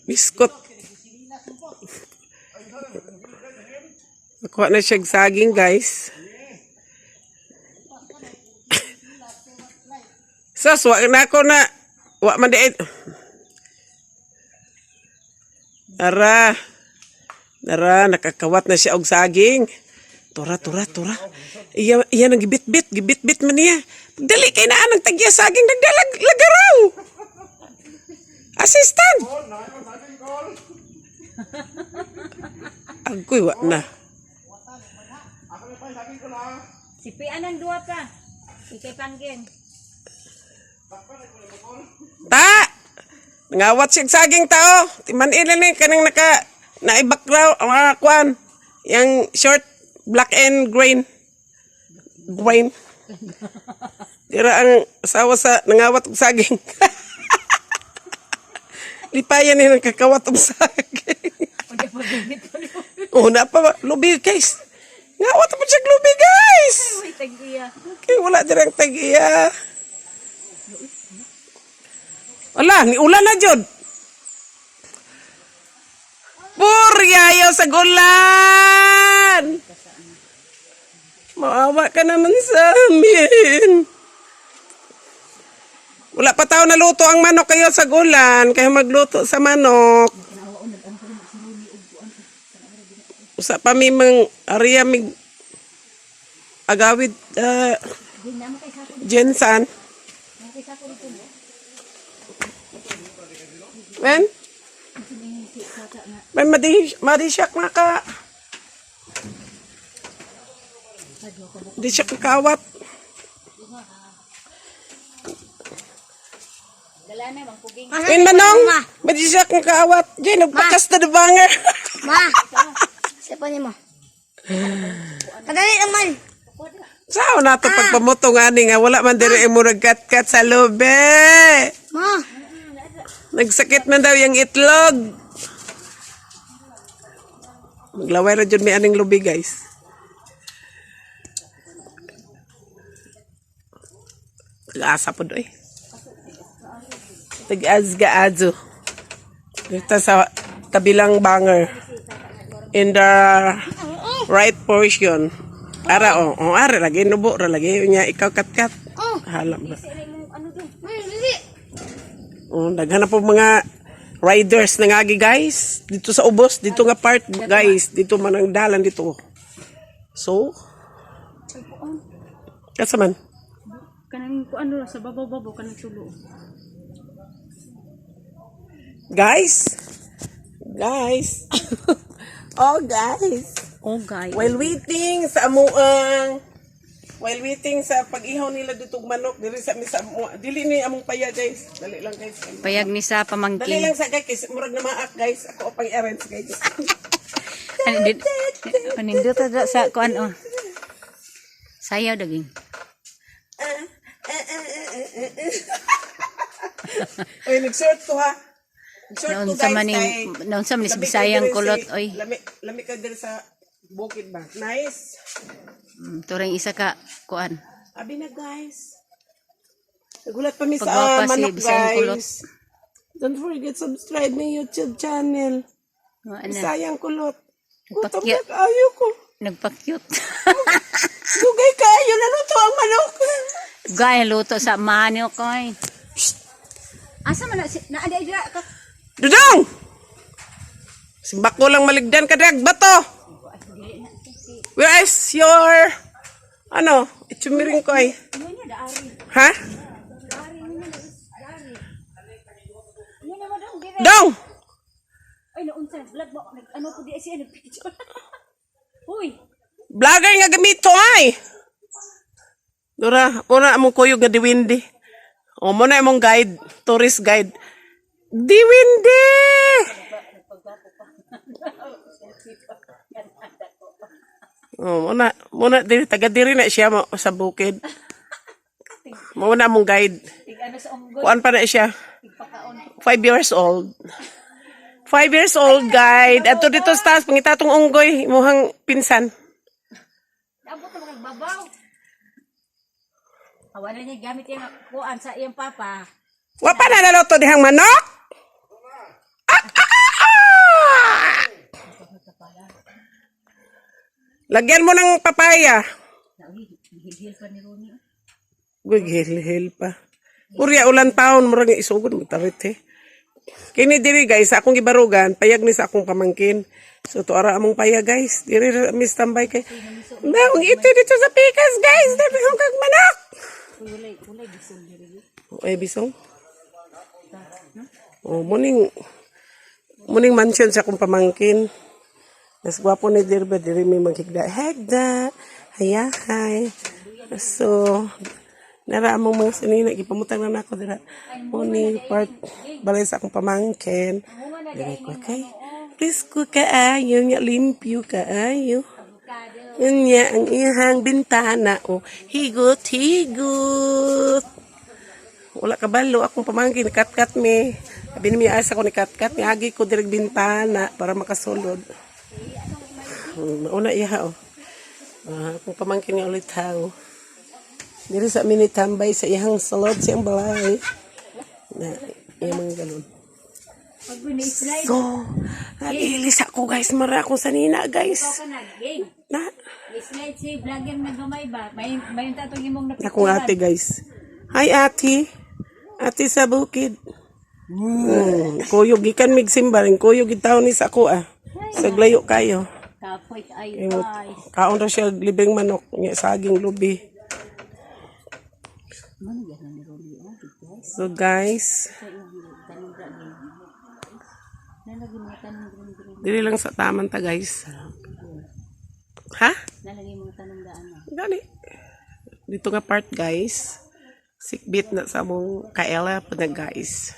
Biskot. Nakuha na siya og saging, guys. Sus, wa na ako na. Wa man di. Ara. Ara, nakakawat na siya og saging. Tura, tura, tura. Iya, iya nang gibit-bit, gibit-bit man niya. Dali kay naa nang tagya saging nagdalag lagaraw. Assistant. Agoy wa na. Si Pian ang duwa pa. Ikay panggeng. Ta! Nangawat siya og saging tao. Timan ilan ni kaning naka naibakraw ang mga kwan. Yang short black and green. Green. Dira ang asawa sa nangawat og saging. Lipayan ni nang kakawat og saging. Oh, na pa lubi, guys. Ngawat pa siya og lubi, guys. Uy, tag-iya. Okay, wala dirang tag-iya. Wala, ni ulan na jud. Puryayo sa gulan. Maawa ka naman sa amin. Wala pa tao naluto ang manok kayo sa gulan. Kayo magluto sa manok. Usa pa mi mang area mig agawid Jensan. Men? Men, madi, madi siya maka. Di siya kakawat. Dala na, bang puging. Men, manong! Madi siya kakaawat. Jen, nagpakas na the banger. Ma! Sipa ni mo. Kadali lang man. Sao na to pagpamutong ani nga wala man diri mo nagkat-kat sa lube. Ma! Nagsakit man daw yung itlog. Maglaway ra jud mi aning lubi, guys. Tag-asa po doy. Tag-azga azo. Dito sa kabilang banger. In the right portion. Ara oh, oh ara lagi nubo ra lagi nya ikaw katkat. Halam ba. Dili. Oh, daghan na po mga riders na ngagi, guys. Dito sa ubos, dito nga part, guys, dito man ang dalan dito. So, kasa man? Kanang kuan ano sa babaw-babaw kanang tulo. Guys. Guys. Oh, guys. Oh, guys. While waiting sa pag-ihaw nila dito og manok diri sa mi sa dili ni among paya, guys. Dali lang, guys. Payag ni sa Dali pamangkin. lang sa guys kay murag na maak, guys. Ako pang i-arrange, guys. Panindot ta sa kuan oh. Sayaw daging. Oy, nag-short ko ha. Nag-short ko, Naunsa guys. man ning Kay naunsa man ni lami kay Bisayang diri kulot oy. Lami, lami ka diri sa bukid ba. Nice. Turang isa ka kuan. Abi na, guys. Nagulat pa mi sa Pagwapa si manok, Bisayang kulot. guys. Don't forget subscribe my YouTube channel. Wa na. Bisayang kulot. Gutom Nagpakya- na kaayo ko. Nagpa-cute. Dugay kaayo naluto ang manok. Gaya luto sa manok oy. Asa man na si na adi dira ka. Dudong! Simbako lang maligdan ka dag bato. Where is your ano, itsumiring ko ay. Ha? Dong! Ay naunsa vlog mo nag ano ko di siya nag picture. Uy, Vlogger nga gamito ay. Dora, muna among kuyog nga diwindi. O muna among guide, tourist guide. Diwindi! Oh, muna, muna diri taga diri na siya mo, sa bukid. Muna among guide. tig ano sa unggoy, Kuan pa na siya. tigpakaon. 5 years old. 5 years old guide. Ato dito sa taas, pangita tong unggoy, imuhang pinsan. Abot na mga babaw. Awa na niya gamit yung kuan sa iyang papa. Wa pa na naluto dihang manok? Lagyan mo ng papaya. Hilhil pa ni Romy. Uy, hil pa. Urya ulan taon, murag isugod mo tarit eh. Kini diri, guys, sa akong gibarugan, payag ni sa akong pamangkin. So to ara among payag, guys. Diri ra mi standby kay. Na, ang iti dito sa pikas, guys, dili kag manok. Ay bisong. Oh, muning mansion sa akong pamangkin. Mas gwapo ni Dirba, diri may maghigda. Hegda! Hayahay! So, nara among mga sinina, gipamutang na nako dira. Muning part, balay sa akong pamangkin. Diri ko kay, presko kaayo, nga limpyo kaayo. Unya ang iyang bintana, oh, higot, higot. Wala ka balo, akong pamangkin, kat-kat mi. Abi ni asa ko ni kat-kat, niagi ko direk bintana para makasulod. Mauna iya oh. Ah, akong pamangkin nga ulit haw. Diri sa mini tambay sa iyang sulod sa iyang balay. Na iyang mga galon. Pag slide So, nagilis ako, guys, mara akong sanina, guys. ka na, game. Na, I-slide si vlogger na gamay ba? May tatong imong akong ate, guys. Hi, ate. Ate sa bukid. Kuyog gikan mig simba rin kuyog gid taon ni sa ako ah. Saglayo kayo. Kapoy ay guys. Kaon ra siya og libreng manok nya saging lubi. So guys, dili lang sa taman ta, guys. Ha? Nalagay mga tanong daan na. Gani. Dito nga part, guys. Sikbit na sa among kaela pa na, guys.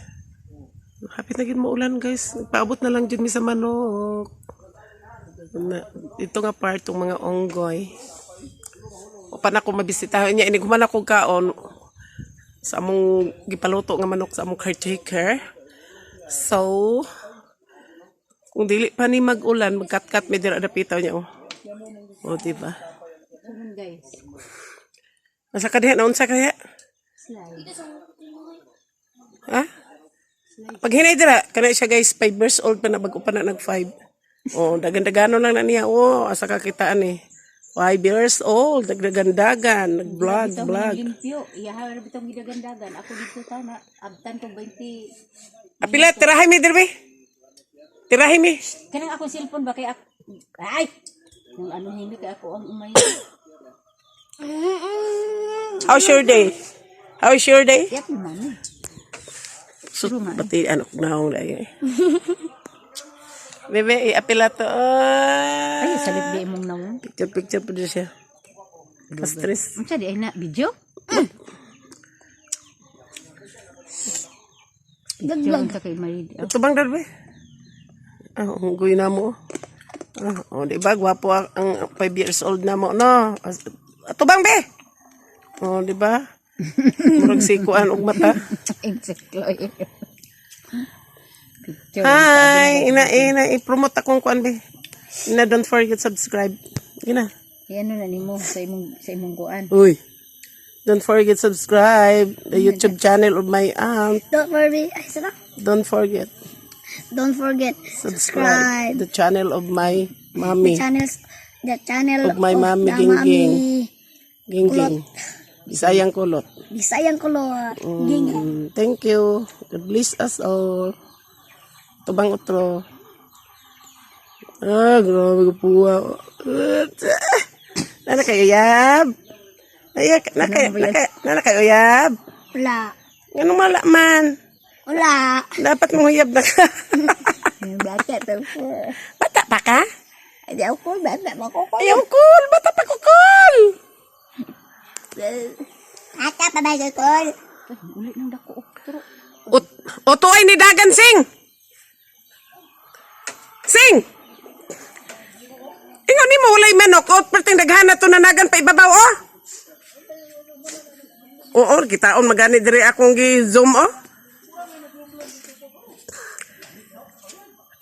Hapit na gid mo ulan, guys. Paabot na lang jud mi sa manok. Na, dito nga part tong mga onggoy. O pa na ako mabisitahin niya. Inig human ako kaon sa among gipaluto nga manok sa among caretaker. So, kung dili pa ni mag-ulan, magkat-kat mi dira dapitaw niya oh. O, di ba? Sunod, guys. Nasa ka diha, naunsa ka diha? Slide. Ha? Pag hinay dira, kana siya, guys, 5 years old pa na, bago pa na nag 5. Oh, dagan-dagano lang na niya. Oh, asa ka kitaan eh. 5 years old, nagdagandagan, nag-vlog, Bitaw vlog. Limpyo. Iyaha ra bitong gidagandagan. Ako dito ta na abtan ko 20. Apila, tirahay mi dirbe. Tirahay mi. Kanang akong cellphone ba kay ako? Ay! Nang ano hindi kay ako ang umay. How's your day? How's your day? Yap man. Eh. So, pati ano, naong na eh. Bebe, iapila to. Ay, salit di imong nawong. Picture, picture po siya. Ka-stress. Unsa di ay na video? Gaglag. Unsa kay may Ito bang darbe? Ah, hunggoy na mo. Ah, oh, di ba gwapo ang 5 years old na mo, no? Ato bang be? Oh, di ba? Murag sikuan og mata. Exactly. Picture. Hi, ina ina i-promote akong kuan be. Ina, don't forget subscribe. Ina. Ano na nimo sa imong kuan. Uy. Don't forget subscribe the YouTube channel of my aunt. Don't worry. Ay, sana. Don't forget Don't forget subscribe subscribe. the channel of my mommy. The channel Of my mommy, the Ging Ging. mommy. Ging Ging. Bisayang kulot. Bisayang kulot. Ging. Thank you. God bless us all. Tubang utro. Ah, grabe ko puwa. Nana kayo, uyab? Ay, nana kayo, uyab? Wala. Ganun mala man. Wala. Dapat mong uyab na ka. Bata pa ko. Bata pa ka? Hindi ako, bata pa ko. Ayaw, cool. Bata pa ko, cool. Bata pa ba ko? Uli nang dako og tro. Uto ay ni Dagan Sing. Sing! Ingon ni mo walay manok, out perting daghan na to nanagan pa ibabaw oh. Oo, kitaon magani diri akong gi-zoom oh.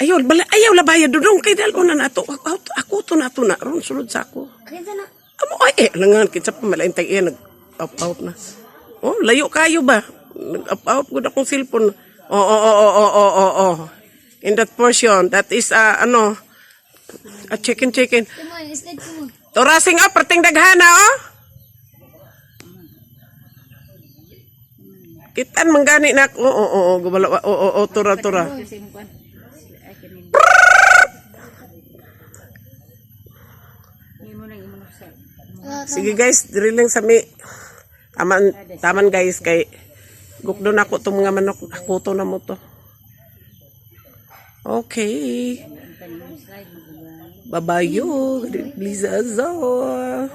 Ayaw, bala, ayaw labaya dudong kay dal na nato. Ako, ako to na to na ron sulod sa ako. Kaya na. Amo ay eh langan kinsa pa malain tag iya nag up out na. Oh, layo kayo ba? Nag up out gud akong cellphone. Oh. In that portion, that is ano, a chicken chicken. Come on, slide ko mo. Turasing oh, perting daghana oh. Kitan manggani na ako. Oo, gumala. Oo, tura, tura. Kasi mo kuan. Ay kanin. Imo nang imo sa. Sige guys, diri lang sa mi. Taman, taman guys kay gukdo na ako itong mga manok. Kuto na mo to. Okay. Babayo. Please, all.